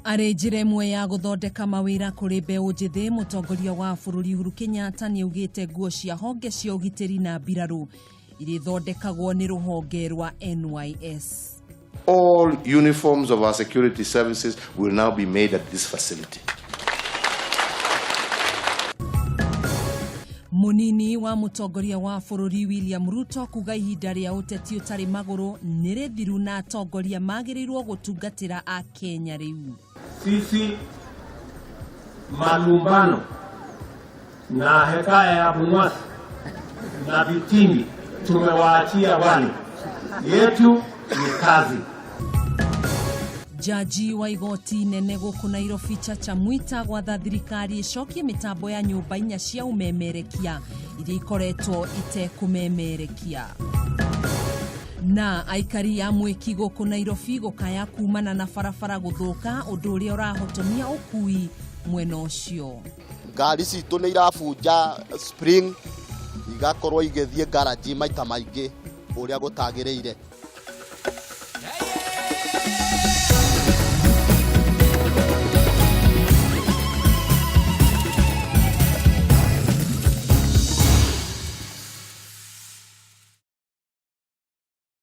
Arĩ njĩra ĩmwe ya gũthondeka mawĩra kũrĩ mbeũ njĩthĩ, mũtongoria wa bũrũri Uhuru Kenyatta nĩaugĩte nguo cia honge cia ũgitĩri na mbirarũ irĩthondekagwo nĩ rũhonge rwa NYS. All uniforms of our security services will now be made at this facility. Munini wa mũtongoria wa bũrũri William Ruto kuga ihinda rĩa ũteti ũtarĩ magũrũ nĩ rĩthiru na atongoria magĩrĩirwo gũtungatĩra Akenya rĩu. Sisi malumbano na hekaya ya Bunwasi na vitimbi tumewaachia wale, yetu ni kazi. Jaji wa igoti nene gũkũ Nairobi Chacha Mwita gwatha thirikari ĩcokie mĩtambo ya nyũmba inya cia ũmemerekia iria ikoretwo itekũmemerekia. Na aikari a mwĩki gũkũ Nairobi gũkaya kumana na barabara gũthũka ũndũ ũrĩa ũrahotomia ũkui mwena ũcio. Ngari citũ nĩ irabunja spring igakorwo igĩthiĩ garage maita maingĩ ũrĩa gũtagĩrĩire.